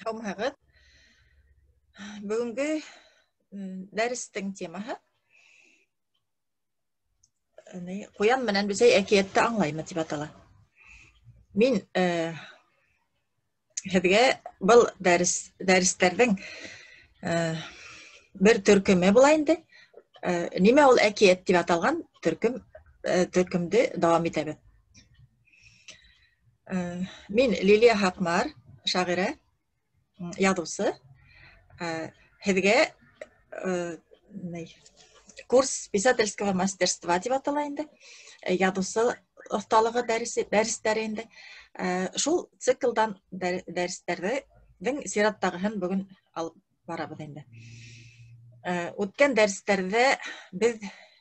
Һаумыһығыҙ! Бөгөнгө дәрестең темаһы «Ҡуян менән бесәй әкиәтте аңлаймы» тип атала. Мин һеҙгә был дәрестәрҙең бер төркөмө була инде. Нимә ул әкиәт тип аталған төркөмдө дауам итәбеҙ. Мин Лилия Һаҡмар, шағирә, яҙыусы. Һеҙгә курс писательского мастерства тип атала инде. Яҙыусы оҫталығы дәрестәре инде. Шул циклдан дәрестәрҙең сираттағыһын бөгөн алып барабыҙ инде. Үткән дәрестәрҙә беҙ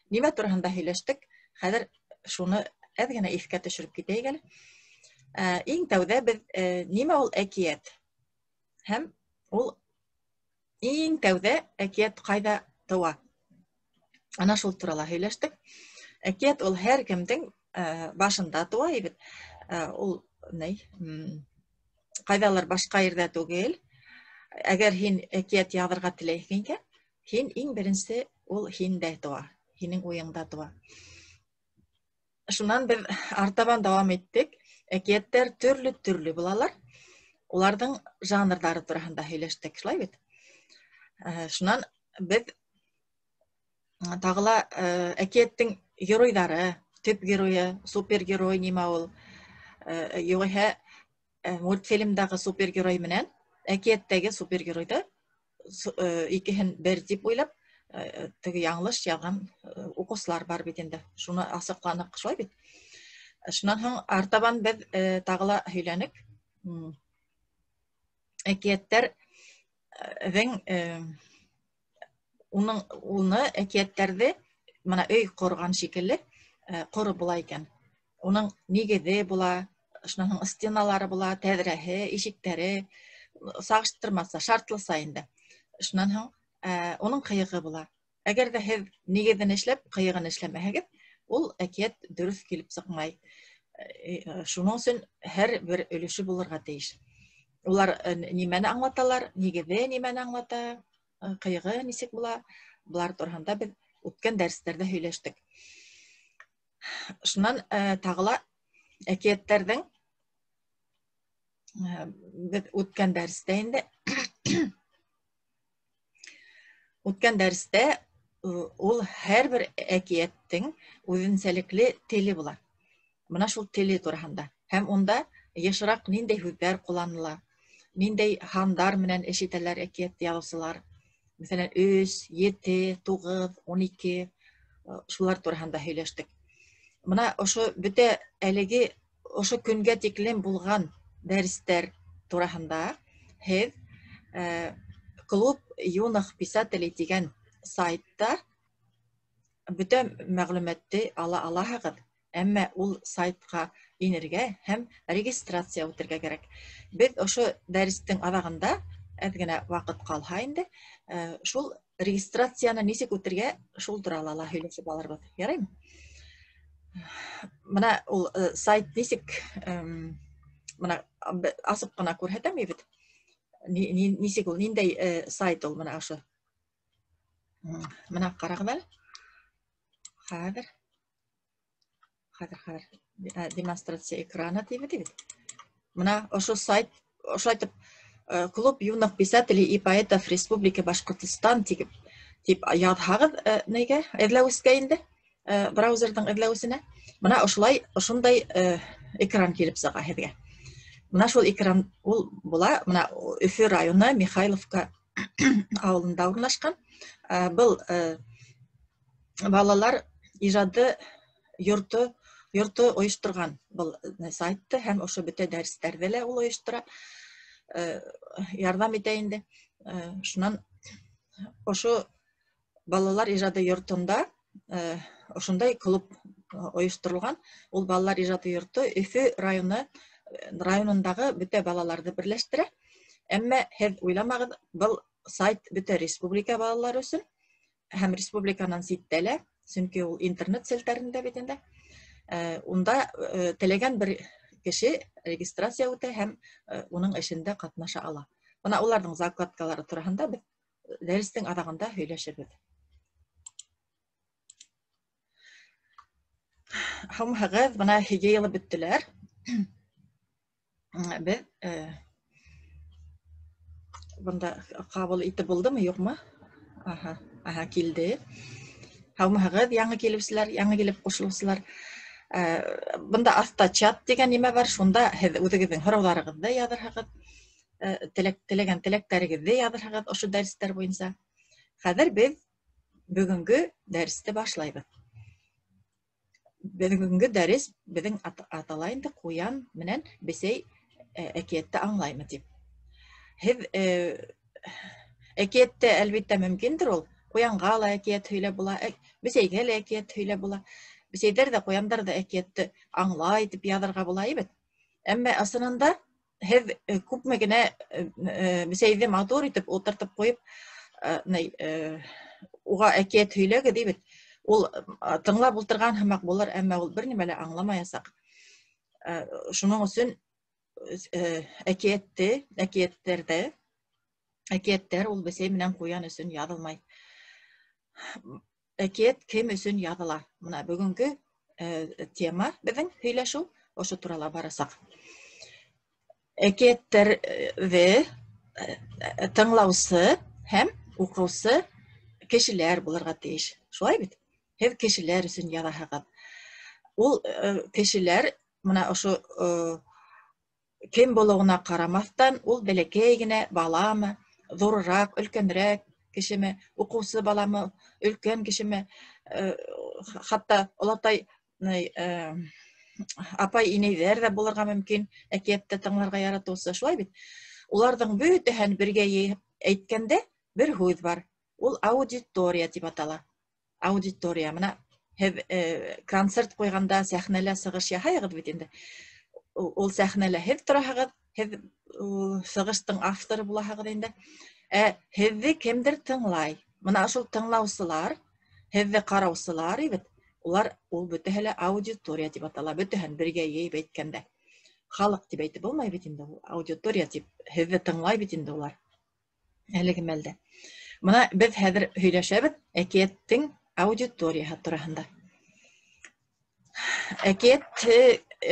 нимә тураһында һөйләштек? Хәҙер шуны әҙ генә иҫкә төшөрөп китәйек әле. Иң тәүҙә беҙ нимә ул әкиәт? Һәм ул иң тәүҙә әкиәт ҡайҙа тыуа? Ана шул турала һөйләштек. Әкиәт ул һәр кемдең башында тыуа бит. Ул ҡайҙалыр башҡа ерҙә түгел. Әгәр һин әкиәт яҙырға теләйһең икән, һин иң беренсе ул һиндә тыуа, һинең уйыңда тыуа. Шунан беҙ артабан дауам иттек. Әкиәттәр төрлө-төрлө булалар. Уларҙың жанрҙары тураһында һөйләштек, шулай бит? Шунан беҙ тағы ла әкиәттең геройҙары, төп геройы, супергерой нимә ул? Юғиһә мультфильмдағы супергерой менән әкиәттәге супергеройҙы икеһен бер тип уйлап, теге яңылыш яҙған уҡыусылар бар бит инде. Шуны асыҡланыҡ, шулай бит? Шунан һуң артабан беҙ тағы ла һөйләнек. Әкиәттәрҙең уны әкиәттәрҙе мына өй ҡорған шикелле ҡороп була икән. Уның нигеҙе була, шунан һуң стеналары була, тәҙрәһе, ишектәре, сағыштырмаса, шартлыса инде. Шунан һуң уның ҡыйығы була. Әгәр ҙә һеҙ нигеҙен эшләп, ҡыйығын эшләмәһәгеҙ, ул әкиәт дөрөҫ килеп сыҡмай. Шуның өсөн һәр бер өлөшө булырға тейеш. Улар нимәне аңлаталар, нигеҙе нимәне аңлата, ҡыйығы нисек була, былар тураһында беҙ үткән дәрестәрҙә һөйләштек. Шунан тағы ла әкиәттәрҙең беҙ үткән дәрестә инде үткән дәрестә ул һәр бер әкиәттең үҙенсәлекле теле була. Бына шул теле тураһында. Һәм унда йышыраҡ ниндәй һүҙҙәр ҡулланыла, ниндәй һандар менән эш итәләр әкиәт яҙыусылар. Мәҫәлән, 3, 7, 9, 12, шулар тураһында һөйләштек. Бына ошо бөтә әлеге ошо көнгә тиклем булған дәрестәр тураһында һеҙ Клуб юных писателей тигән сайтта бөтә мәғлүмәтте ала алаһығыҙ. Әммә ул сайтҡа инергә һәм регистрация үтергә кәрәк. Беҙ ошо дәрестең аҙағында әҙ генә ваҡыт ҡалһа инде, шул регистрацияны нисек үтергә, шул турала ла һөйләшеп алырбыҙ. Яраймы? Бына ул сайт нисек, бына асып ҡына күрһәтәм бит. Нисек ул, ниндәй сайт ул бына ошо. Бына ҡарағыҙ әле. Хәҙер. Хәҙер, хәҙер. Демонстрация экрана тип бит. Бына ошо сайт, ошолайтып Клуб юных писателей и поэтов Республики Башҡортостан тип яҙһағыҙ, нейгә, эҙләүескә инде, браузерҙың эҙләүесенә. Бына ошолай, ошондай экран килеп сыға һеҙгә. Бына шул экран ул була, бына Өфө районы Михайловка ауылында урынлашҡан. Был балалар ижады йорто ойошторған был сайтты һәм ошо бөтә дәрестәрҙе лә ул ойоштора, ярҙам итә инде. Шунан ошо балалар ижады йортонда ошондай клуб ойошторолған. Ул балалар ижады йорто Өфө районындағы бөтә балаларҙы берләштерә. Әммә һеҙ уйламағыҙ, был сайт бөтә республика балалары өсөн һәм республиканан ситтә лә, сөнки ул интернет селтәрендә бит инде. Унда теләгән бер кеше регистрация үтә һәм уның эшендә ҡатнаша ала. Бына уларҙың закладкалары тураһында беҙ дәрестең аҙағында һөйләшербеҙ. Һаумыһығыҙ, бына йыйылып бөттөләр. Беҙ бында ҡабул итеп булдымы, юҡмы? Аһа, аһа, килде. Һаумыһығыҙ, яңы килеүселәр, яңы килеп ҡушылыусылар. Бында аҫта чат тигән нимә бар, шунда һеҙ үҙегеҙҙең һорауҙарығыҙҙы яҙырһығыҙ, теләгән теләктәрегеҙҙе яҙырһығыҙ ошо дәрестәр буйынса. Хәҙер беҙ бөгөнгө дәресте башлайбыҙ. Бөгөнгө дәрес беҙҙең атала инде ҡуян менән бесәй әкиәтте аңлаймы тип. Һеҙ әкиәтте әлбиттә мөмкиндер ул. Ҡуянға ла әкиәт һөйләп була, бесәйгә лә әкиәт һөйләп була. Бесәйҙәр ҙә, ҡуяндар ҙа әкиәтте аңлай тип яҙырға була бит. Әммә ысынында һеҙ күпме генә бесәйҙе матур итеп ултыртып ҡуйып, уға әкиәт һөйләгеҙ бит. Ул тыңлап ултырған һымаҡ булыр, әммә ул бер нимә лә аңламаясаҡ. Шуның өсөн әкиәтте, әкиәттәрҙе, әкиәттәр ул бесәй менән ҡуян өсөн яҙылмай. Әкиәт кем өсөн яҙыла? Бына бөгөнгө тема беҙҙең һөйләшеү ошо турала барасаҡ. Әкиәттәрҙе тыңлаусы һәм уҡыусы кешеләр булырға тейеш. Шулай бит? Һеҙ кешеләр өсөн яҙаһығыҙ. Ул кешеләр бына ошо кем булыуына ҡарамаҫтан, ул бәләкәй генә баламы, ҙурыраҡ, өлкәнерәк кешеме, уҡыусы баламы, өлкән кешеме, хатта олатай, апай инәйҙәр ҙә булырға мөмкин, әкиәтте тыңларға яратыусы, шулай бит? Уларҙың бөтәһен бергә йыйып әйткәндә бер һүҙ бар. Ул аудитория тип атала. Аудитория. Бына һеҙ концерт ҡуйғанда сәхнәлә сығыш яһайығыҙ бит инде. Ул сәхнәлә һеҙ тораһығыҙ, һеҙ сығыштың авторы булаһығыҙ инде. Ә һеҙҙе кемдер тыңлай. Бына шул тыңлаусылар, һеҙҙе ҡараусылар бит, улар ул бөтәһе лә аудитория тип атала, бөтәһен бергә йыйып әйткәндә. Халыҡ тип әйтеп булмай бит инде ул, аудитория тип һеҙҙе тыңлай бит инде улар әлеге мәлдә. Бына беҙ хәҙер һөйләшәбеҙ әкиәттең аудиторияһы тураһында. Әкиәт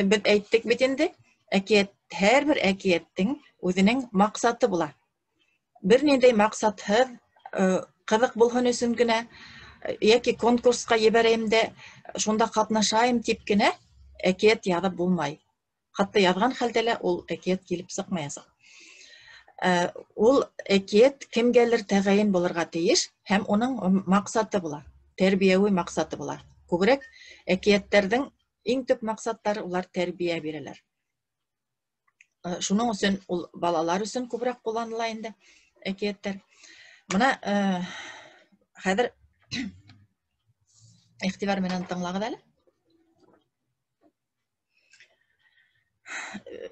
беҙ әйттек бит инде, әкиәт һәр бер әкиәттең үҙенең маҡсаты була. Бер ниндәй маҡсатһыҙ, ҡыҙыҡ булһын өсөн генә, йәки конкурсҡа ебәрәйем дә, шунда ҡатнашайым тип кенә әкиәт яҙып булмай. Хатта яҙған хәлдә лә ул әкиәт килеп сыҡмаясаҡ. Ул әкиәт кемгәлер тәғәйен булырға тейеш һәм уның маҡсаты була, тәрбиәүи маҡсаты була. Күберәк әкиәттәрҙең иң төп маҡсаттары улар тәрбиә бирәләр. Шуның өсөн ул балалар өсөн күберәк ҡулланыла инде әкиәттәр. Бына хәҙер иғтибар менән тыңлағыҙ әле.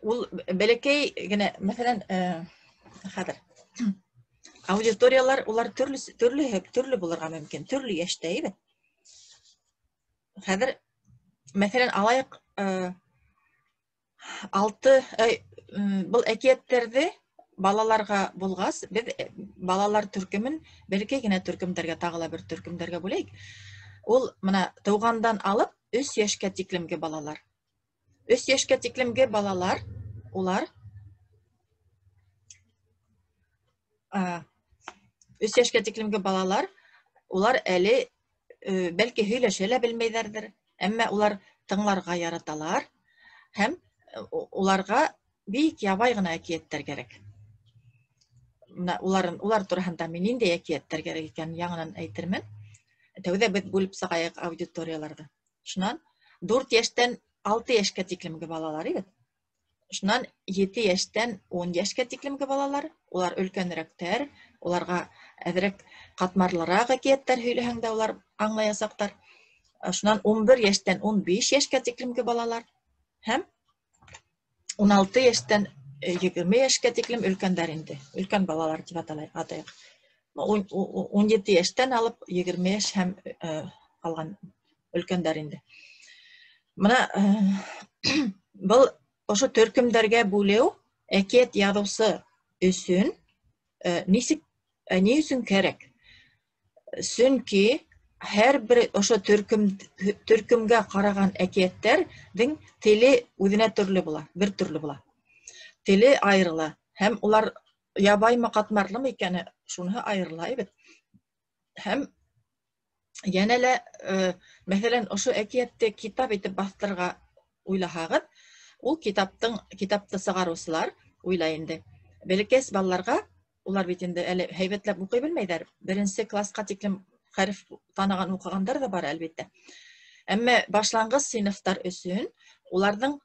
Ул бәләкәй генә, мәҫәлән, хәҙер аудиториялар улар төрлө булырға мөмкин, төрлө йәштә бит. Хәҙер, мәҫәлән, алайыҡ, алты, был әкиәттәрҙе балаларға булғас, беҙ балалар төркөмөн бәләкәй генә төркөмдәргә, тағы ла бер төркөмдәргә бүләйек. Ул бына тыуғандан алып 3 йәшкә тиклемге балалар. 3 йәшкә тиклемге балалар, улар 3 йәшкә тиклемге балалар, улар әле бәлки һөйләшә лә белмәйҙәрҙер, әммә улар тыңларға яраталар һәм уларға бик ябай ғына әкиәттәр кәрәк. Бына улар тураһында мин ниндәй әкиәттәр кәрәк икәнен яңынан әйтермен. Тәүҙә беҙ бүлеп сығайыҡ аудиторияларҙы. Шунан 4 йәштән 6 йәшкә тиклемге балалар бит. Шунан 7 йәштән 10 йәшкә тиклемге балалар, улар өлкәнерәктәр, уларға әҙерәк ҡатмарлыраҡ әкиәттәр һөйләһәң дә улар аңлаясаҡтар. Шунан 11 йәштән 15 йәшкә тиклемге балалар һәм 16 йәштән 20 йәшкә тиклем өлкәндәр инде, өлкән балалар тип атайыҡ. 17 йәштән алып 20 йәш һәм ҡалған өлкәндәр инде. Бына был ошо төркөмдәргә бүлеү әкиәт яҙыусы өсөн Нисек, ни өсөн кәрәк? Сөнки һәр бер ошо төркөмгә ҡараған әкиәттәрҙең теле үҙенә төрлө була, бер төрлө була. Теле айырыла һәм улар ябаймы, ҡатмарлымы икәне, шуныһы айырыла бит. Һәм йәнә лә, мәҫәлән, ошо әкиәтте китап итеп баҫтырырға уйлаһағыҙ, ул китапты сығарыусылар уйлай инде. Бәләкәс балаларға, улар бит инде әле һәйбәтләп уҡый белмәйҙәр. Беренсе класҡа тиклем хәреф таныған, уҡығандар ҙа бар, әлбиттә. Әммә башланғыс синыфтар өсөн уларҙың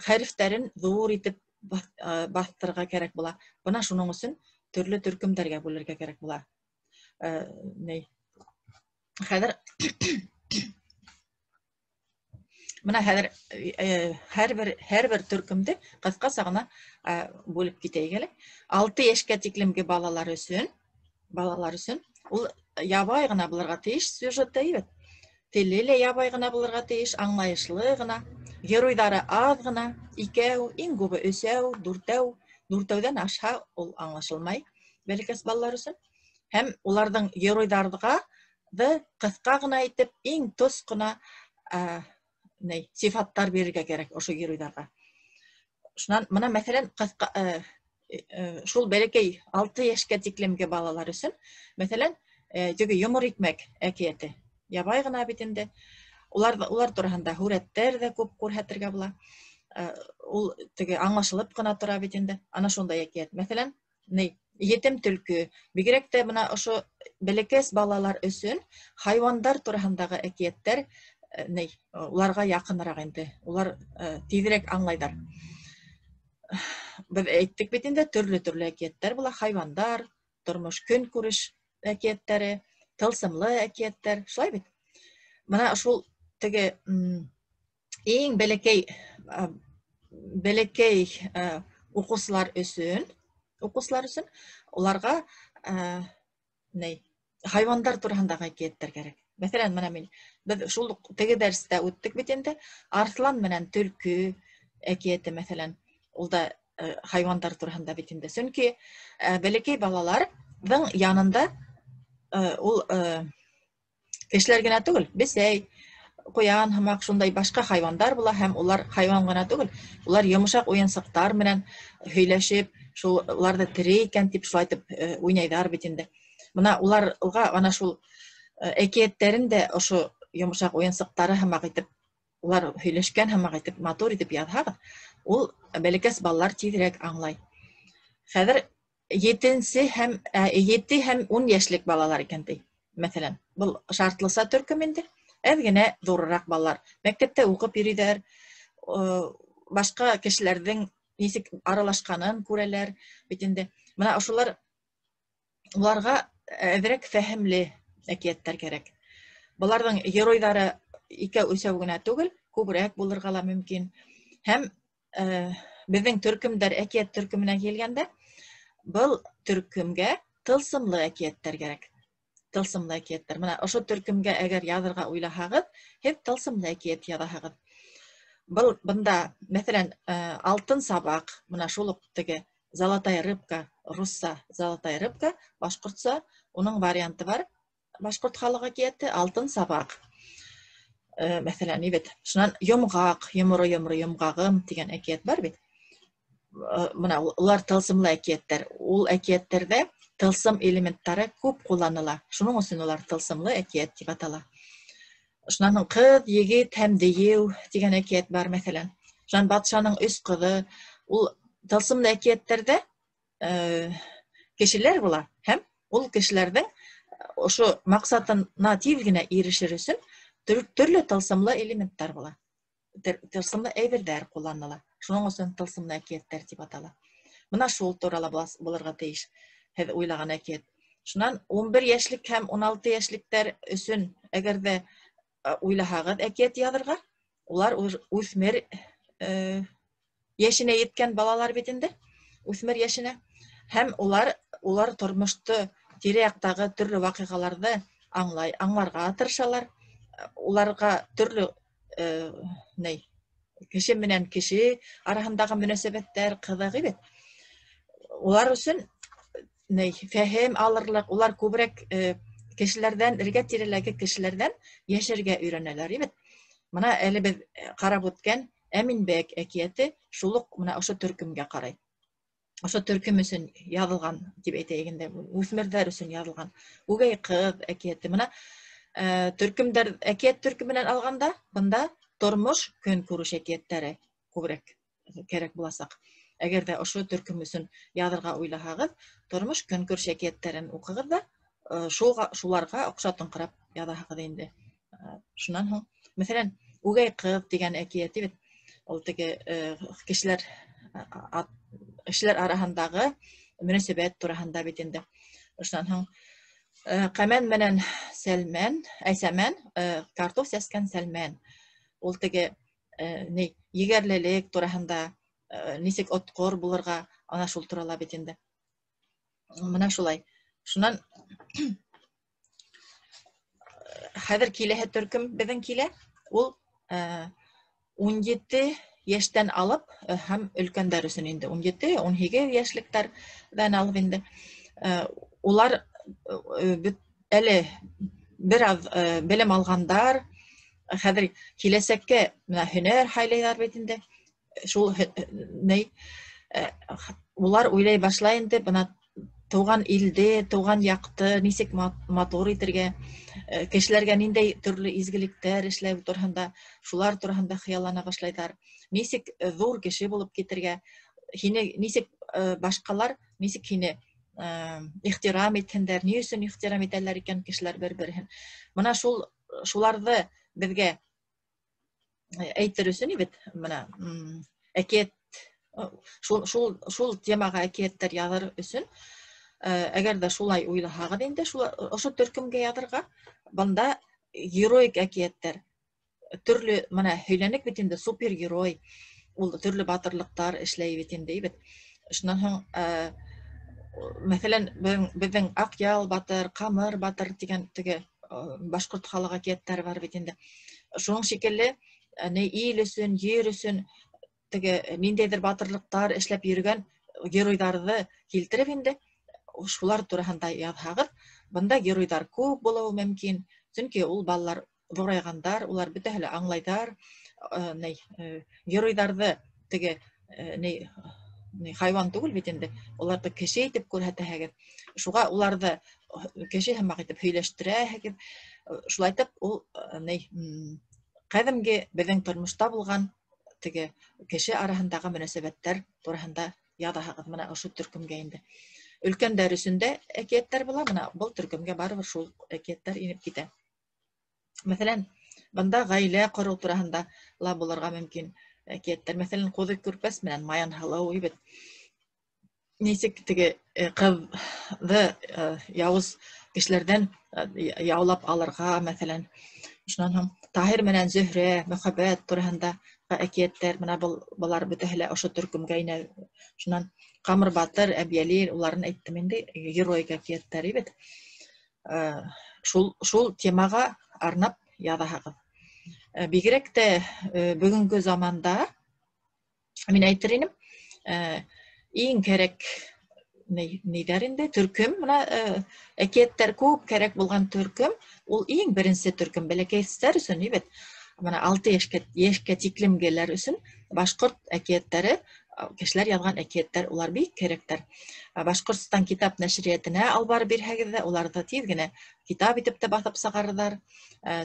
хәрефтәрен ҙур итеп баҫтырырға кәрәк була. Бына шуның өсөн төрлө төркөмдәргә бүлергә кәрәк була. Хәҙер бына хәҙер һәр бер төркөмдө ҡыҫҡаса ғына бүлеп китәйек әле. 6 йәшкә тиклемге балалар өсөн ул ябай ғына булырға тейеш сюжеты бит. Теле лә ябай ғына булырға тейеш, аңлайышлы ғына, геройҙары аҙ ғына, икәү, иң күбе өсәү, дүртәү, дүртәүҙән ашһа ул аңлашылмай бәләкәс балалар өсөн. Һәм уларҙың геройҙарға ҡыҫҡа ғына итеп, иң тос ҡына сифаттар бирергә кәрәк ошо геройҙарға. Шунан бына мәҫәлән, ҡыҫҡа шул бәләкәй 6 йәшкә тиклемге балалар өсөн, мәҫәлән, теге йомор икмәк әкиәте ябай ғына бит инде. Улар тураһында һүрәттәр ҙә күп күрһәтергә була. Ул теге аңлашылып ҡына тора бит инде. Ана шундай әкиәт. Мәҫәлән, етем төлкө. Бигерәк тә бына ошо бәләкәс балалар өсөн хайуандар тураһындағы әкиәттәр уларға яҡыныраҡ инде. Улар тиҙерәк аңлайҙар. Беҙ әйттек бит инде, төрлө-төрлө әкиәттәр була. Хайуандар, тормош, көнкүреш әкиәттәре, тылсымлы әкиәттәр, шулай бит. Бына шул теге иң бәләкәй уҡыусылар өсөн уларға хайуандар тураһындағы әкиәттәр кәрәк. Мәҫәлән, бына беҙ шул теге дәрестә үттек бит инде, арыҫлан менән төлкө әкиәте, мәҫәлән, ул да хайуандар тураһында бит инде. Сөнки бәләкәй балаларҙың янында ул кешеләр генә түгел, бесәй, ҡуян һымаҡ шундай башҡа хайуандар була, һәм улар хайуан ғына түгел, улар йомшаҡ уйынсыҡтар менән һөйләшеп, шул уларҙы тере икән тип шулай итеп уйнайҙар бит инде. Бына уларға ана шул әкиәттәрен дә ошо йомшаҡ уйынсыҡтары һымаҡ итеп, улар һөйләшкән һымаҡ итеп, матур итеп яҙһағыҙ, ул бәләкәс балалар тиҙерәк аңлай. Хәҙер 7 һәм 10 йәшлек балалар икән ти. Мәҫәлән, был шартлыса төркөм инде, әҙ генә ҙурыраҡ балалар. Мәктәптә уҡып йөрөйҙәр, башҡа кешеләрҙең нисек аралашҡанын күрәләр бит инде. Бына ошолар, уларға әҙерәк фәһемле әкиәттәр кәрәк. Быларҙың геройҙары икәү-өсәү генә түгел, күберәк булырға ла мөмкин. Һәм беҙҙең төркөмдәр әкиәт төркөмөнә килгәндә, был төркөмгә тылсымлы әкиәттәр кәрәк. Тылсымлы әкиәттәр. Бына ошо төркөмгә әгәр яҙырға уйлаһағыҙ, һеҙ тылсымлы әкиәт яҙаһығыҙ. Был бында, мәҫәлән, алтын сабаҡ, бына шул уҡ теге золотая рыбка, русса золотая рыбка, башҡортса уның варианты бар. Башҡорт халыҡ әкиәте алтын сабаҡ. Мәҫәлән, бит. Шунан йомғаҡ, йоморо-йоморо йомғағым тигән әкиәт бар бит. Бына улар тылсымлы әкиәттәр. Ул әкиәттәрҙә тылсым элементтары күп ҡулланыла. Шуның өсөн улар тылсымлы әкиәт тип атала. Шунан һуң ҡыҙ, егет һәм дейеү тигән әкиәт бар, мәҫәлән. Шунан батшаның өс ҡыҙы. Ул тылсымлы әкиәттәрҙә кешеләр була һәм ул кешеләрҙең ошо маҡсатына тиҙ генә ирешер өсөн төрлө тылсымлы элементтар була. Тылсымлы әйберҙәр ҡулланыла. Шуның өсөн тылсымлы әкиәттәр тип атала. Бына шул турала булырға тейеш һеҙ уйлаған әкиәт. Шунан 11 йәшлек һәм 16 йәшлектәр өсөн әгәр ҙә уйлаһағыҙ әкиәт яҙырға, улар үҫмер йәшенә еткән балалар бит инде, үҫмер йәшенә. Һәм улар тормошто, тирә-яҡтағы төрлө ваҡиғаларҙы аңларға тырышалар. Уларға төрлө кеше менән кеше араһындағы мөнәсәбәттәр ҡыҙыҡ бит. Улар өсөн фәһем алырлыҡ, улар күберәк кешеләрҙән, эргә-тирәләге кешеләрҙән йәшәргә өйрәнәләр бит. Бына әле беҙ ҡарап үткән Әминбәк әкиәте шул уҡ бына ошо төркөмгә ҡарай. Ошо төркөм өсөн яҙылған тип әйтәйек инде, үҫмерҙәр өсөн яҙылған Үгәй ҡыҙ әкиәте. Бына төркөмдәр, әкиәт төркөмөнән алғанда, бында тормош, көнкүреш әкиәттәре күберәк кәрәк буласаҡ. Әгәр ҙә ошо төркөм өсөн яҙырға уйлаһағыҙ, тормош, көнкүреш әкиәттәрен уҡығыҙ ҙа, шуларға оҡшатыңҡырап яҙаһығыҙ инде. Шунан һуң, мәҫәлән, Үгәй ҡыҙ тигән әкиәте бит, ул теге кешеләр араһындағы мөнәсәбәт тураһында бит инде. Шунан һуң Ҡәмән менән Сәлмән, Сәмән, картоф сәскән Сәлмән. Ул теге ни егәрлелек тураһында, нисек отҡор булырға, ана шул турала бит инде. Мына шулай. Шунан хәҙер киләһе төркөм беҙҙең килә. Ул 17 йәштән алып һәм өлкәндәр өсөн инде 17-18 йәшлектәрҙән алып инде. Улар әле бер аҙ белем алғандар, хәҙер киләсәккә менә һөнәр һайлайҙар бит инде. Шул ни улар уйлай башлай инде, бына тыуған илде, тыуған яҡты нисек матур итергә, кешеләргә ниндәй төрлө изгелектәр эшләү тураһында, шулар тураһында хыяллана башлайҙар. Нисек ҙур кеше булып китергә, һине нисек башҡалар нисек һине ихтирам итһендәр, ни өсөн ихтирам итәләр икән кешеләр бер-береһен. Бына шуларҙы беҙгә әйтер өсөн бит, бына әкиәт, шул темаға әкиәттәр яҙыр өсөн, әгәр ҙә шулай уйлаһағыҙ инде, ошо төркөмгә яҙырға, бында героик әкиәттәр, төрлө, мына һөйләнек бит инде, супергерой, ул төрлө батырлыҡтар эшләй бит инде, бит. Шунан һуң, мәҫәлән, беҙҙең Аҡъял батыр, Ҡамыр батыр тигән теге башҡорт халыҡ әкиәттәре бар бит инде. Шуның шикелле, ни ил өсөн, ер өсөн теге ниндәйҙер батырлыҡтар эшләп йөрөгән геройҙарҙы килтереп инде, шулар тураһында яҙһағыҙ, бында геройҙар күп булыуы мөмкин, сөнки ул балалар ҙурайғандар, улар бөтәһе лә аңлайҙар, геройҙарҙы теге ни хайуан түгел бит инде, уларҙы кеше итеп күрһәтәһегеҙ, шуға уларҙы кеше һымаҡ итеп һөйләштерәһегеҙ, шулай итеп ул ни ҡәҙимге беҙҙең тормошта булған теге кеше араһындағы мөнәсәбәттәр тураһында яҙаһығыҙ мына ошо төркөмгә инде. Өлкәндәр өсөн дә әкиәттәр була, мына был төркөмгә барыбер шул әкиәттәр инеп китә. Мәҫәлән, бында ғаилә ҡороу тураһында ла булырға мөмкин әкиәттәр. Мәҫәлән, Ҡуҙы Көрпәс менән Маян һылыу бит. Нисек теге ҡыҙҙы яуыз кешеләрҙән яулап алырға, мәҫәлән. Шунан һуң Таһир менән Зөһрә, мөхәббәт тураһында әкиәттәр, мына былар бөтәһе лә ошо төркөмгә инә. Шунан Ҡамыр батыр, Әбйәлил, уларын әйттем инде, героик әкиәттәр бит. Шул темаға арнап яҙаһығыҙ. Бигерәк тә бөгөнгө заманда мин әйтер инем, иң кәрәк ниҙәр инде төркөм, мына әкиәттәр күп кәрәк булған төркөм, ул иң беренсе төркөм бәләкәйстәр өсөн бит. Мына 6 йәшкә тиклемгеләр өсөн башҡорт әкиәттәре, кешеләр яҙған әкиәттәр, улар бик кәрәктәр. Башҡортостан китап нәшриәтенә алып барып бирһәгеҙ ҙә, уларҙы тиҙ генә китап итеп тә баҫып сығарырҙар,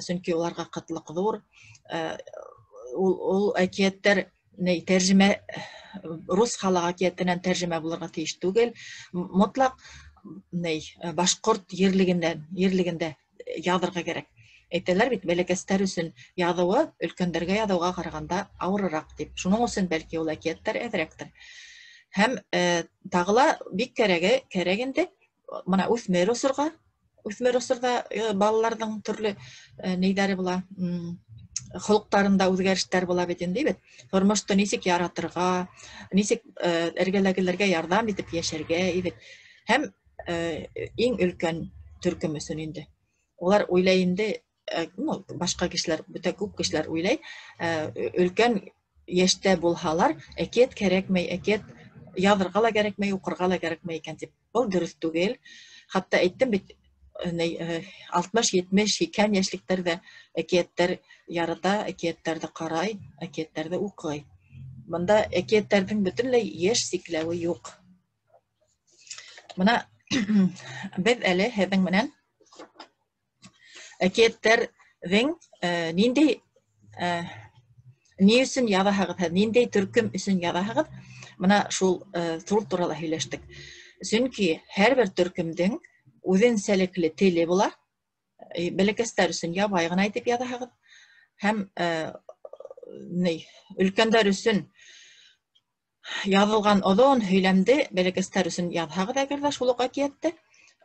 сөнки уларға ҡытлыҡ ҙур. Ул әкиәттәр ни тәржемә, рус халыҡ әкиәтенән тәржемә булырға тейеш түгел, мотлаҡ ни башҡорт ерлегендә яҙырға кәрәк. Әйтәләр бит, бәләкәстәр өсөн яҙыуы өлкәндәргә яҙыуға ҡарағанда ауырыраҡ тип. Шуның өсөн бәлки ул әкиәттәр әҙерәктер. Һәм тағы ла бик кәрәк инде, мына үҫмер осорға, үҫмер осорҙа балаларҙың төрлө нейҙәре була, холоҡтарында үҙгәрештәр була бит инде, бит. Тормошто нисек яратырға, нисек эргәләгеләргә ярҙам итеп йәшәргә, бит. Һәм иң өлкән төркөм өсөн инде. Улар уйлай инде, ну, башҡа кешеләр, бөтә күп кешеләр уйлай, өлкән йәштә булһалар, әкиәт кәрәкмәй, әкиәт Яҙырға ла кәрәкмәй, уҡырға ла кәрәкмәй икән тип. Был дөрөҫ түгел. Хатта әйттем бит, 60, 70, 80 йәшлектәр ҙә әкиәттәр ярата, әкиәттәрҙе ҡарай, әкиәттәрҙе уҡый. Бында әкиәттәрҙең бөтөнләй йәш сикләүе юҡ. Бына беҙ әле һеҙҙең менән әкиәттәрҙең ниндәй, ни өсөн яҙаһығыҙ һеҙ, ниндәй төркөм өсөн яҙаһығыҙ, бына шул турала һөйләштек. Сөнки һәр бер төркөмдөң үҙенсәлекле теле була. Бәләкәстәр өсөн ябай ғына итеп яҙаһығыҙ һәм өлкәндәр өсөн яҙылған оҙон һөйләмде бәләкәстәр өсөн яҙһағыҙ, әгәр ҙә шул уҡ әкиәтте,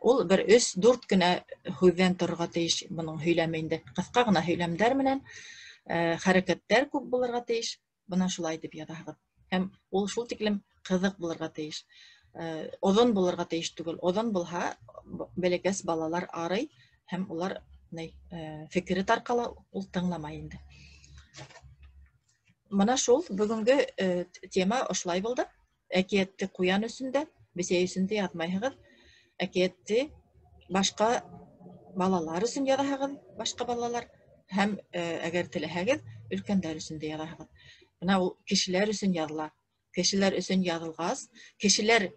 ул бер 3-4 кенә һүҙҙән торорға тейеш бының һөйләме инде. Ҡыҫҡа ғына һөйләмдәр менән хәрәкәттәр күп булырға тейеш. Бына шулай итеп яҙаһығыҙ. Һәм ул шул тиклем ҡыҙыҡ булырға тейеш. Оҙон булырға тейеш түгел. Оҙон булһа, бәләкәс балалар арый һәм улар фекере тарҡала, ул тыңламай инде. Бына шул бөгөнгө тема ошолай булды. Әкиәтте ҡуян өсөн дә, бесәй өсөн дә яҙмайһығыҙ. Әкиәтте башҡа балалар өсөн яҙаһығыҙ, башҡа балалар һәм әгәр теләһәгеҙ, өлкәндәр өсөн дә яҙаһығыҙ. Бына ул кешеләр өсөн яҙыла. Кешеләр өсөн яҙылғас, кешеләр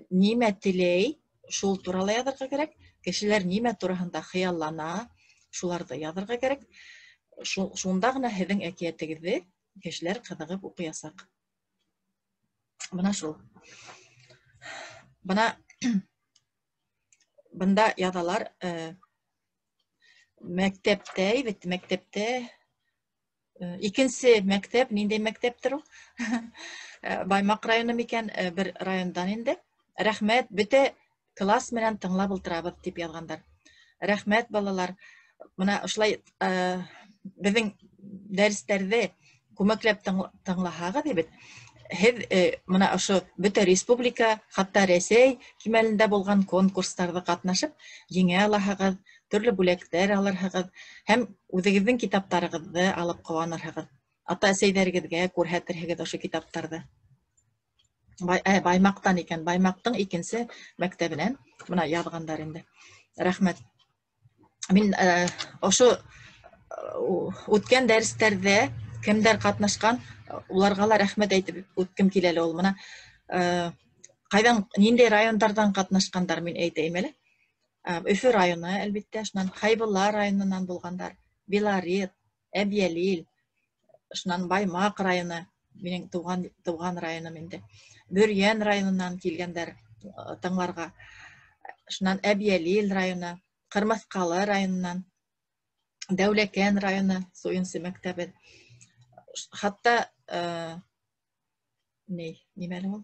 нимә теләй, шул турала яҙырға кәрәк. Кешеләр нимә тураһында хыяллана, шуларҙы яҙырға кәрәк. Шунда ғына һеҙҙең әкиәтегеҙҙе кешеләр ҡыҙығып уҡыясаҡ. Бына шул. Бына бында яҙалар, мәктәптә, бит мәктәптә икенсе мәктәп, ниндәй мәктәптер ул? Баймаҡ районы микән, бер райондан инде. Рәхмәт, бөтә класс менән тыңлап ултырабыҙ тип яҙғандар. Рәхмәт, балалар. Бына ошолай беҙҙең дәрестәрҙе күмәкләп тыңлаһағыҙ бит, һеҙ бына ошо бөтә республика, хатта Рәсәй кимәлендә булған конкурстарҙа ҡатнашып еңә алаһығыҙ, төрлө бүләктәр алырһығыҙ һәм үҙегеҙҙең китаптарығыҙҙы алып ҡыуанырһығыҙ. Ата-әсәйҙәрегеҙгә күрһәтерһегеҙ ошо китаптарҙы. Баймаҡтан икән, Баймаҡтың икенсе мәктәбенән бына яҙғандар инде. Рәхмәт. Мин ошо үткән дәрестәрҙә кемдәр ҡатнашҡан, уларға ла рәхмәт әйтеп үткем килә әле ул. Бына ҡайҙан, ниндәй райондарҙан ҡатнашҡандар мин әйтәйем әле. Өфө районы, әлбиттә, шунан Хәйбулла районынан булғандар, Белорет, Әбйәлил, шунан Баймаҡ районы, минең тыуған районым инде. Бөрйән районынан килгәндәр тыңларға. Шунан Әбйәлил районы, Ҡырмыҫҡалы районынан, Дәүләкән районы, Суйынсы мәктәбе. Хатта нимә әле ул?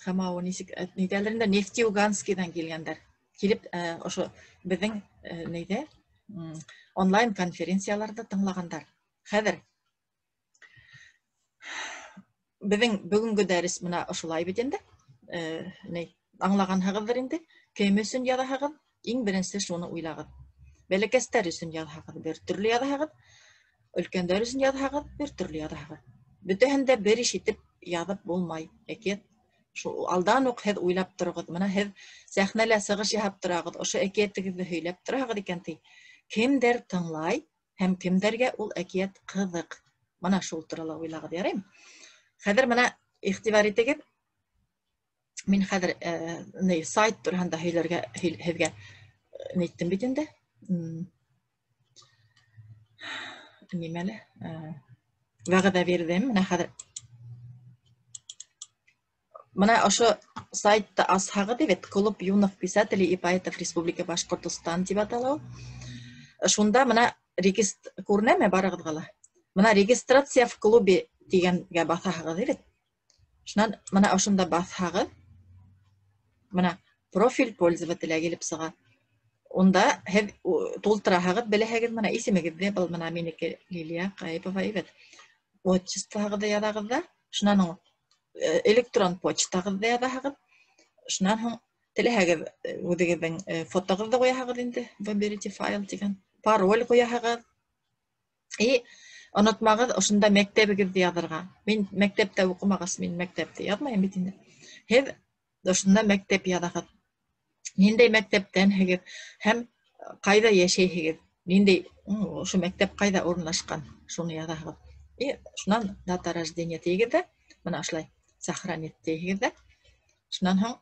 Хамау нисек, нидәлер инде, Нефтеюганскийҙан килгәндәр. Килеп, ошо беҙҙең нейҙә, онлайн конференцияларҙы тыңлағандар. Хәҙер беҙҙең бөгөнгө дәрес бына ошолай бит инде. Аңлағанһығыҙҙыр инде. Кем өсөн яҙаһығыҙ? Иң беренсе шуны уйлағыҙ. Бәләкәстәр өсөн яҙһағыҙ, бер төрлө яҙаһығыҙ. Өлкәндәр өсөн яҙһағыҙ, бер төрлө яҙаһығыҙ. Бөтәһен дә бер иш итеп яҙып булмай. Әкиәт шул алдан уҡ һеҙ уйлап тороғоҙ. Бына һеҙ сәхнәлә сығыш яһап тораһығыҙ, ошо әкиәтегеҙҙе һөйләп тораһығыҙ икән ти. Кемдәр тыңлай һәм кемдәргә ул әкиәт ҡыҙыҡ. Бына шул турала уйлағыҙ, яраймы? Хәҙер бына иғтибар итегеҙ. Мин хәҙер сайт тураһында һөйләргә һеҙгә әйттем бит инде. Нимәле? Вәғәҙә бирҙем. Бына хәҙер бына ошо сайтты асһағыҙ бит, Клуб юных писателей и поэтов Республики Башҡортостан тип атала ул. Шунда бына күренәме барығыҙға ла? Бына регистрация в клубе тигәнгә баҫаһығыҙ бит. Шунан бына ошонда баҫһағыҙ, бына профиль пользователя килеп сыға. Унда һеҙ тултыраһығыҙ, беләһегеҙ бына исемегеҙҙе, был бына минеке Лилия Ҡайыпова бит. Отчествоғыҙҙы яҙағыҙ ҙа, шунан һуң электрон почтағыҙҙы яҙаһығыҙ. Шунан һуң теләһәгеҙ үҙегеҙҙең фотоғыҙҙы ҡуяһығыҙ инде, выберите файл тигән, пароль ҡуяһығыҙ. И Онотмағыҙ ошонда мәктәбегеҙҙе яҙырға. Мин мәктәптә уҡымағас, мин мәктәпте яҙмайым бит инде. Һеҙ ошонда мәктәп яҙаһығыҙ. Ниндәй мәктәптәнһегеҙ һәм ҡайҙа йәшәйһегеҙ? Ниндәй ошо мәктәп ҡайҙа урынлашҡан? Шуны яҙаһығыҙ. И шунан дата рождения тейегеҙ ҙә, бына ошолай сохранить тейегеҙ ҙә. Шунан һуң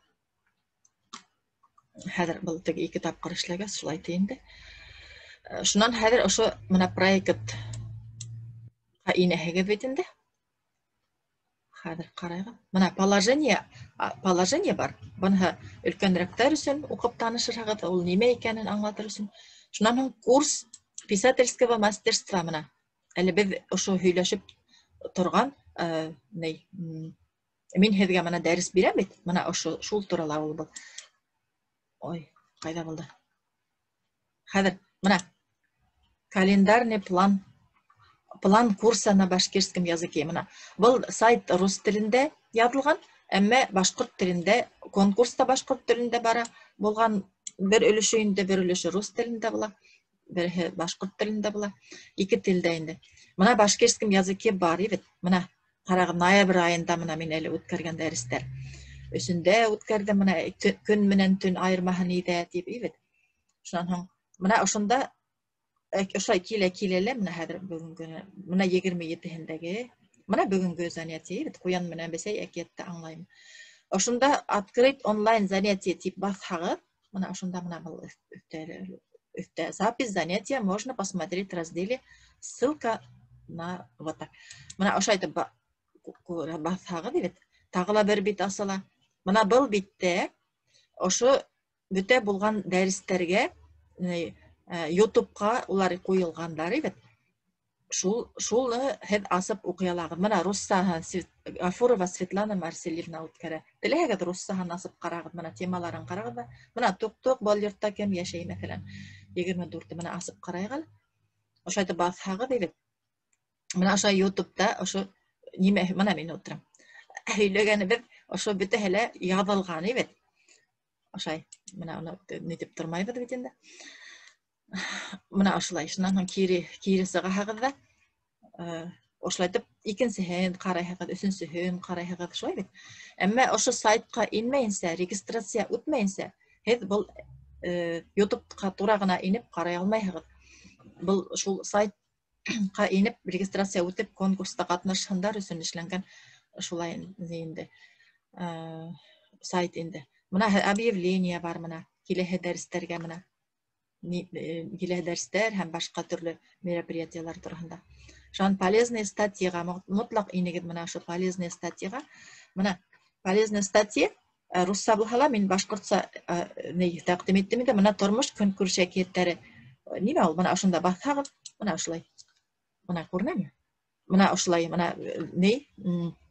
хәҙер был теге ике тапҡыр эшләгәс, шулай ти инде. Шунан хәҙер ошо бына проектҡа инәһегеҙ бит инде. Хәҙер ҡарайыҡ. Бына положение бар. Быныһы өлкәнерәктәр өсөн уҡып танышырһығыҙ, ул нимә икәнен аңлатыр өсөн. Шунан һуң курс писательского мастерства бына. Әле беҙ ошо һөйләшеп торған, мин һеҙгә бына дәрес бирәм бит. Бына ошо шул турала ул был. Ой, ҡайҙа булды? Хәҙер бына календарный план, план курса на башкирском языке. Бына был сайт рус телендә яҙылған, әммә башҡорт телендә конкурс та башҡорт телендә бара булған, бер өлөшө инде, бер өлөшө рус телендә була, береһе башҡорт телендә була, ике телдә инде. Бына башкирском языке бар бит. Бына ҡарағыҙ, ноябрь айында бына мин әле үткәргән дәрестәр. Өсөндә үткәрҙем, бына көн менән төн айырмаһы ниҙә тип бит. Шунан һуң бына ошонда ошолай килә лә, бына хәҙер бөгөнгө, бына 27-һендәге, бына бөгөнгө занятие бит, ҡуян менән бесәй әкиәтте аңлайым. Ошонда открыть онлайн занятие тип баҫһағыҙ, бына ошонда бына был өҫтә запись занятия можно посмотреть в разделе ссылка на вот так. Бына ошо әйтеп баҫһағыҙ бит, тағы ла бер бит асыла. Бына был биттә ошо бөтә булған дәрестәргә, YouTube'ҡа улар ҡуйылғандар бит. Шулны һеҙ асып уҡый алағыҙ. Бына руссаһын Гафурова Светлана Марселевна үткәрә. Теләһәгеҙ руссаһын асып ҡарағыҙ, бына темаларын ҡарағыҙ ҙа. Бына туҡ-туҡ был йортта кем йәшәй, мәҫәлән, 24-тө бына асып ҡарайыҡ әле. Ошо әйтеп баҫһағыҙ бит. Бына ошо YouTube'та ошо нимә, бына мин ултырам. Һөйләгәнебеҙ ошо бөтәһе лә яҙылған бит. Ошай, бына уны нитеп тормайбыҙ бит инде. Бына ошолай, шунан һуң кире сығаһығыҙ ҙа, ошолайтып икенсеһен ҡарайһығыҙ, өсөнсөһөн ҡарайһығыҙ, шулай бит. Әммә ошо сайтҡа инмәйенсә, регистрация үтмәйенсә, һеҙ был YouTube'ҡа тура ғына инеп ҡарай алмайһығыҙ. Был шул сайтҡа инеп, регистрация үтеп, конкурста ҡатнашһындар өсөн эшләнгән шулай инде, сайт инде. Бына объявление бар, бына киләһе дәрестәргә, бына киләһе дәрестәр һәм башҡа төрлө мероприятиелар тураһында. Шунан полезные статьяға мотлаҡ инегеҙ, бына ошо полезные статьяға. Бына полезные статья, русса булһа ла мин башҡортса, ни тәҡдим иттем инде. Бына тормош көнкүреш әкиәттәре. Нимә ул? Бына ошонда баҫһағыҙ, бына ошолай. Бына күренәме? Бына ошолай, бына ни?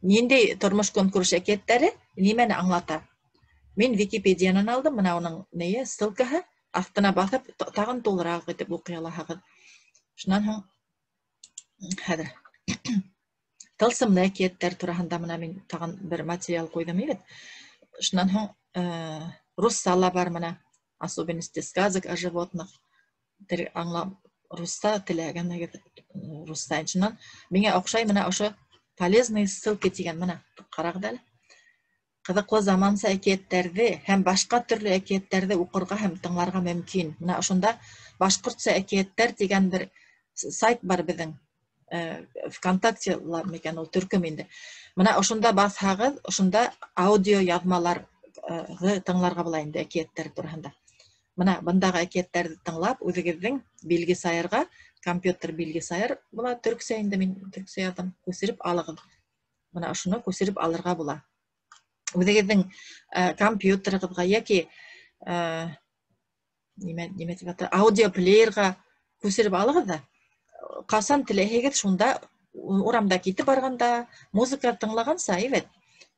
Ниндәй тормош көнкүреш әкиәттәре нимәне аңлата? Мин Википедиянан алдым, бына уның нее, ссылкаһы, аҫтына баҫып, тағын тулыраҡ итеп уҡый алаһығыҙ. Шунан һуң хәҙер тылсымлы әкиәттәр тураһында бына мин тағын бер материал ҡуйҙым бит. Шунан һуң, русса ла бар, бына особенности сказок о животных. Тел аңлап русса теләгәнегеҙ, русса. Шунан миңә оҡшай бына ошо полезные ссылки тигән, бына ҡарағыҙ әле. Ҡыҙыҡлы заманса әкиәттәрҙе һәм башҡа төрлө әкиәттәрҙе уҡырға һәм тыңларға мөмкин. Бына ошонда башҡортса әкиәттәр тигән бер сайт бар беҙҙең. ВКонтакте ла микән ул төркөм инде. Бына ошонда баҫһағыҙ, ошонда аудио яҙмаларҙы тыңларға була инде әкиәттәр тураһында. Бына бындағы әкиәттәрҙе тыңлап, үҙегеҙҙең билгесайырға, компьютер билгесайыр була, төрксә инде, мин төрксә яҙҙым, күсереп алығыҙ. Бына ошоно күсереп алырға була. Үҙегеҙҙең, компьютерығыҙға йәки, нимә тип ата, аудиоплеерға күсереп алығыҙ ҙа, ҡасан теләһәгеҙ, шунда урамда китеп барғанда музыка тыңлағанса, әйбәт,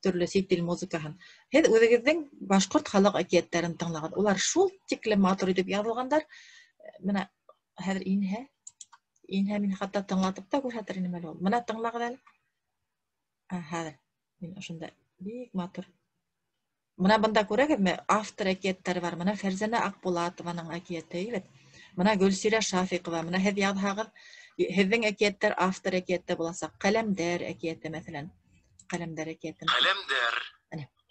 төрлө сит ил музыкаһын, һеҙ үҙегеҙҙең башҡорт халыҡ әкиәттәрен тыңлағыҙ. Улар шул тиклем матур итеп яҙылғандар. Бына хәҙер инһә мин хатта тыңлатып та күрһәтер инем әле ул. Бына тыңлағыҙ әле. Хәҙер мин ошонда бик матур. Бына бында күрәгеҙме, автор әкиәттәре бар. Бына Фәрзәнә Аҡбулатованың әкиәте, әйбәт. Бына Гөлсирә Шафиҡова, бына һеҙ яҙһағыҙ, Һеҙҙең әкиәттәр автор әкиәте буласаҡ. Ҡәләмдәр әкиәте, мәҫәлән. Ҡәләмдәр әкиәте. Ҡәләмдәр.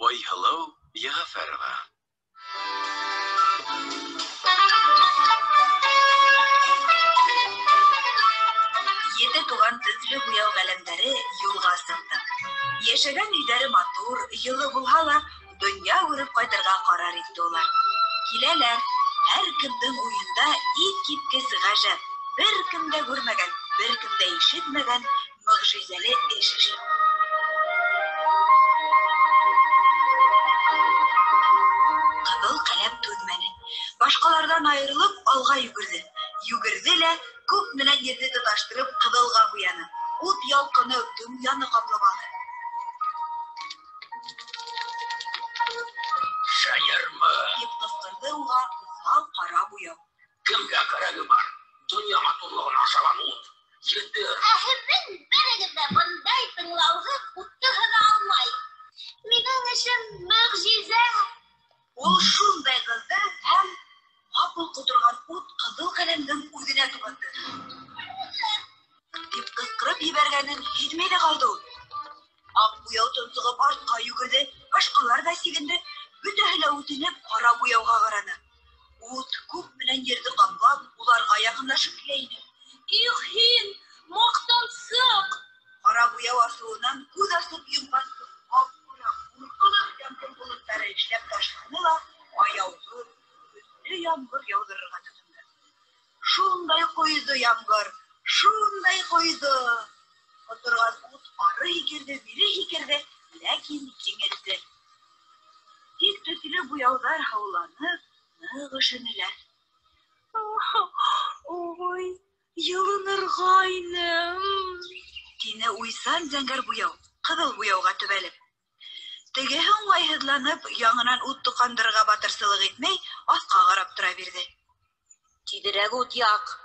Айһылыу Йәғәфәрова. Ете туған төҫлө буяу ҡәләмдәре юлға сыҡты. Йәшәгән өйҙәре матур, йылы булһа ла, донъя күреп ҡайтырға ҡарар итте улар. Киләләр, һәр кемдең уйында иҫ киткес ғәжәп, бер кем дә күрмәгән, бер кем дә ишетмәгән мөғжизәле эш эшләп. Ҡыҙыл ҡәләм түҙмәне. Башҡаларҙан айырылып, алға йүгерҙе. Йүгерҙе лә, күк менән ерҙе тоташтырып, ҡыҙылға буяны. Ут ялҡыны донъяны ҡаплап алды. Шаярма! Тип ҡысҡырҙы уға уҫал ҡара буяу. Кемгә кәрәге бар? Донъя матурлығын ашаған ут. Етер! Ә һеҙҙең берегеҙ ҙә бындай тыңлауһыҙ утты һыҙа алмай. Минең эшем мөғжизә. Ул шундай ҡыҙҙы һәм ҡапыл ҡоторған ут ҡыҙыл ҡәләмдең үҙенә тубанды. Тип ҡысҡырып ебәргәнен һиҙмәй ҙә ҡалды ул. Аҡ буяу тонсоғоп артҡа йүгерҙе, башҡалар ҙа сигенде, бөтәһе лә үтенеп ҡара буяуға ҡараны. Ут күк менән ерҙе ҡаплап, уларға яҡынлашып килә ине. Их һин, маҡтансыҡ! Ҡара буяу асыуынан күҙ асып йомғансы ҡап-ҡара ҡурҡыныс ямғыр болоттары эшләп ташланы ла, аяуһыҙ, көслө ямғыр яуҙырырға тотондо. Шундай ҡойҙо ямғыр, шундай ҡойҙо! Ҡоторған ут ары һикерҙе, бире һикерҙе, ләкин еңелде. Тик төҫлө буяуҙар һауланып, ныҡ өшөнөләр. Ой, йылынырға инем! Тине уйсан зәңгәр буяу, ҡыҙыл буяуға төбәлеп. Тегеһе уңайһыҙланып, яңынан ут тоҡандырырға батырсылыҡ итмәй, аҫҡа ҡарап тора бирҙе. Тиҙерәк ут яҡ!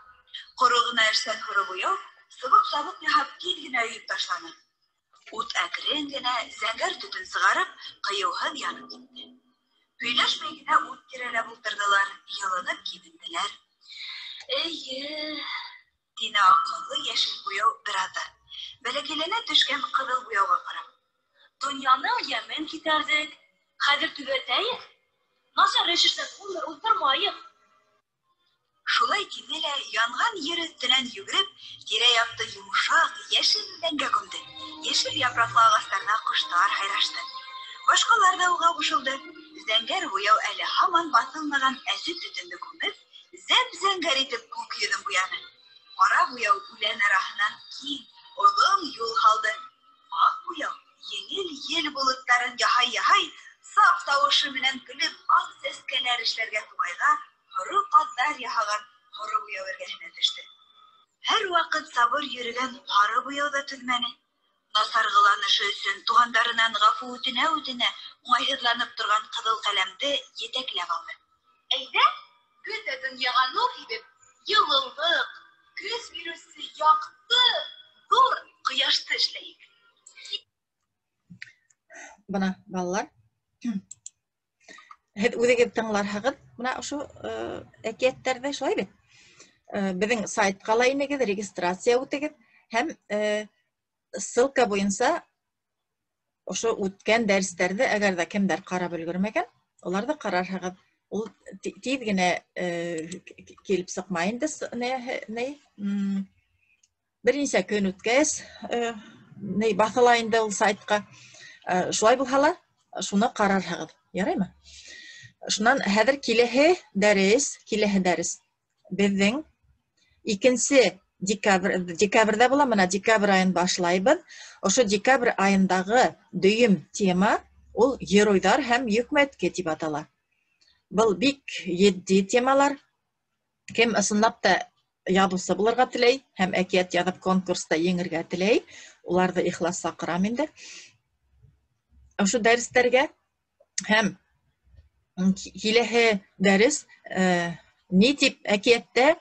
Ҡоро ғына эшсән һоро буяу сыбыҡ-сабыҡ яһап тиҙ генә өйөп ташланы. Ут әкрен генә зәңгәр төтөн сығарып, ҡыйыуһыҙ янып китте. Һөйләшмәй генә ут тирәләп ултырҙылар, йылынып кибенделәр. Эйе, тине аҡыллы йәшел буяу бер аҙҙан, бәләкәйләнә төшкән ҡыҙыл буяуға ҡарап. Донъяның йәмен китәрҙек, хәҙер төҙәтәйек. Насар эш эшләп ғүмер уҙҙырмайыҡ. Шулай тине лә янған ер өҫтөнән йүгереп, тирә-яҡты йомшаҡ, йәшел үләнгә күмде. Йәшел япраҡлы ағастарҙа ҡоштар һайрашты. Башҡалар ҙа уға ҡушылды. Зәңгәр буяу әле һаман баҫылмаған әсе төтөндө күмеп, зәп-зәңгәр итеп күк йөҙөн буяны. Ҡара буяу үлән араһынан киң, оҙон юл һалды. Аҡ буяу еңел ел болоттарын яһай-яһай, саф тауышы менән көлөп, аҡ сәскәләр эшләргә туғайға һоро ҡаҙҙар яһаған һоро буяу эргәһенә төштө. Һәр ваҡыт сабыр йөрөгән һары буяу ҙа түҙмәне. Насар ҡыланышы өсөн туғандарынан ғәфү үтенә-үтенә уңайһыҙланып торған ҡыҙыл ҡәләмде етәкләп алды. Әйҙә, бөтә донъяға нур һибеп, йылылыҡ, көс биреүсе яҡты, ҙур ҡояшты эшләйек. Бына, балалар, һеҙ үҙегеҙ тыңларһығыҙ, бына ошо әкиәттәрҙе, шулай бит? Беҙҙең сайтҡа ла инегеҙ, регистрация үтегеҙ һәм ссылка буйынса ошо үткән дәрестәрҙе, әгәр ҙә кемдәр ҡарап өлгөрмәгән, уларҙы ҡарарһығыҙ. Ул тиҙ генә килеп сыҡмай инде, бер нисә көн үткәс, баҫыла инде ул сайтҡа. Шулай булһа ла, шуны ҡарарһығыҙ, яраймы? Шунан хәҙер киләһе дәрес беҙҙең икенсе декабрҙә була, бына декабрь айын башлайбыҙ. Ошо декабрь айындағы дөйөм тема ул геройҙар һәм йөкмәтке тип атала. Был бик етди темалар. Кем ысынлап та яҙыусы булырға теләй һәм әкиәт яҙып конкурста еңергә теләй, уларҙы ихлас саҡырам инде. Ошо дәрестәргә һәм киләһе дәрес ни тип әкиәттә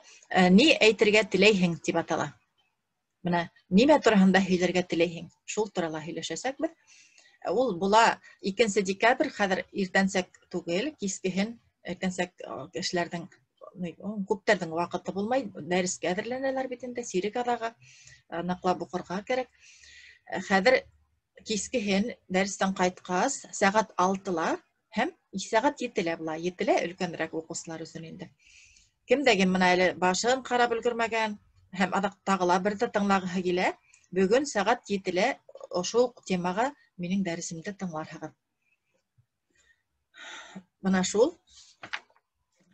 ни әйтергә теләйһең тип атала. Бына нимә тураһында һөйләргә теләйһең, шул турала һөйләшәсәкбеҙ. Ул була 2 декабрь, хәҙер иртәнсәк түгел, кискеһен, иртәнсәк кешеләрҙең Күптәрҙең ваҡыты булмай, дәрескә әҙерләнәләр бит инде, сирек аҙағы ныҡлап уҡырға кәрәк. Хәҙер кискеһен дәрестән ҡайтҡас, сәғәт 6-ла һәм сәғәт 7-лә була. 7-лә өлкәнерәк уҡыусылар өсөн инде. Кемдә кем бына әле башын ҡарап өлгөрмәгән һәм аҙаҡ тағы ла берҙе тыңлағыһы килә, бөгөн сәғәт 7-лә ошо уҡ темаға минең дәресемде тыңларһығыҙ. Бына шул.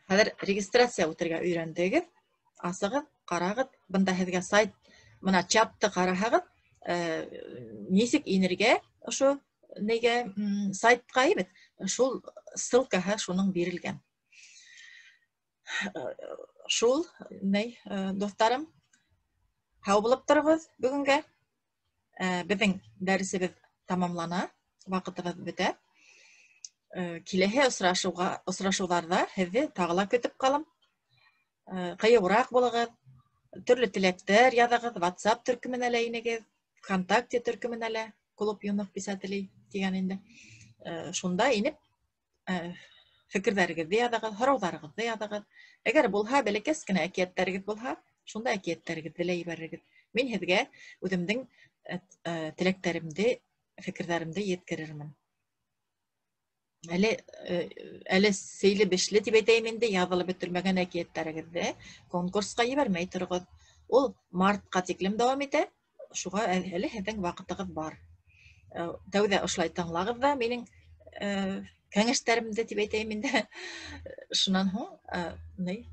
Хәҙер регистрация үтергә өйрәндегеҙ. Асығыҙ, ҡарағыҙ. Бында һеҙгә сайт, бына чатты ҡараһағыҙ, нисек инергә ошо нигә сайтҡа бит, шул ссылкаһы шуның бирелгән. Шул, ней, дуҫтарым, һау булып тороғоҙ бөгөнгә. Беҙҙең дәресебеҙ тамамлана, ваҡытыбыҙ бөтә. Киләһе осрашыуҙарҙа һеҙҙе тағы ла көтөп ҡалам. Ҡыйыуыраҡ булығыҙ, төрлө теләктәр яҙығыҙ, WhatsApp төркөмөнә лә инегеҙ, ВКонтакте төркөмөнә лә, Клуб юных писателей тигән инде. Шунда инеп, фекерҙәрегеҙҙе яҙығыҙ, һорауҙарығыҙҙы яҙығыҙ. Әгәр булһа, бәләкәс кенә әкиәттәрегеҙ булһа, шунда әкиәттәрегеҙҙе лә ебәрегеҙ. Мин һеҙгә үҙемдең теләктәремде, фекерҙәремде еткерермен. Әле сейле бишле тип әйтәйем инде, яҙылып бөтөрмәгән әкиәттәрегеҙҙе конкурсҡа ебәрмәй тороғоҙ. Ул мартҡа тиклем дауам итә, шуға әле һеҙҙең ваҡытығыҙ бар. Тәүҙә ошолай тыңлағыҙ ҙа минең кәңәштәремде тип әйтәйем инде. Шунан һуң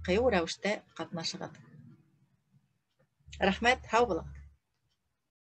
ҡыйыу рәүештә ҡатнашығыҙ. Рәхмәт, һау булығыҙ.